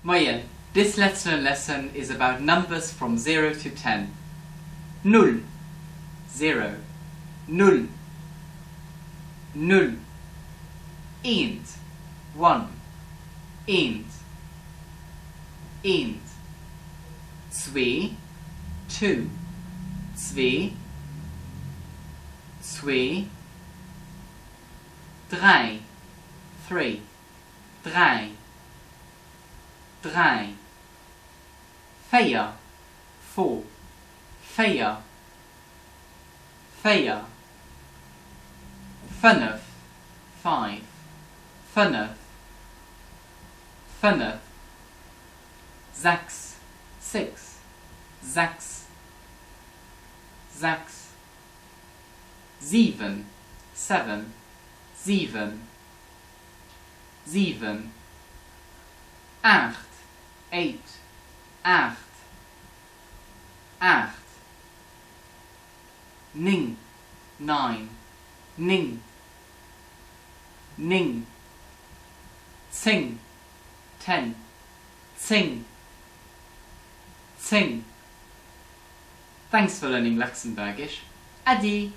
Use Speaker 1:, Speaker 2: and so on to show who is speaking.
Speaker 1: Moien, this Let's Learn lesson is about numbers from 0 to 10. Null, zero, null, null, eent, one, eent, eent, zwee, two, zwee, zwee, dräi, three, dräi, dräi, véier, four, véier, véier, fënnef, five, fënnef, fënnef, sechs, six, sechs, sechs, siwen, seven, siwen, siwen, aacht, eight, aacht, aacht, néng, nine, néng, néng, zéng, ten, zéng, zéng. Thanks for learning Luxembourgish. Äddi!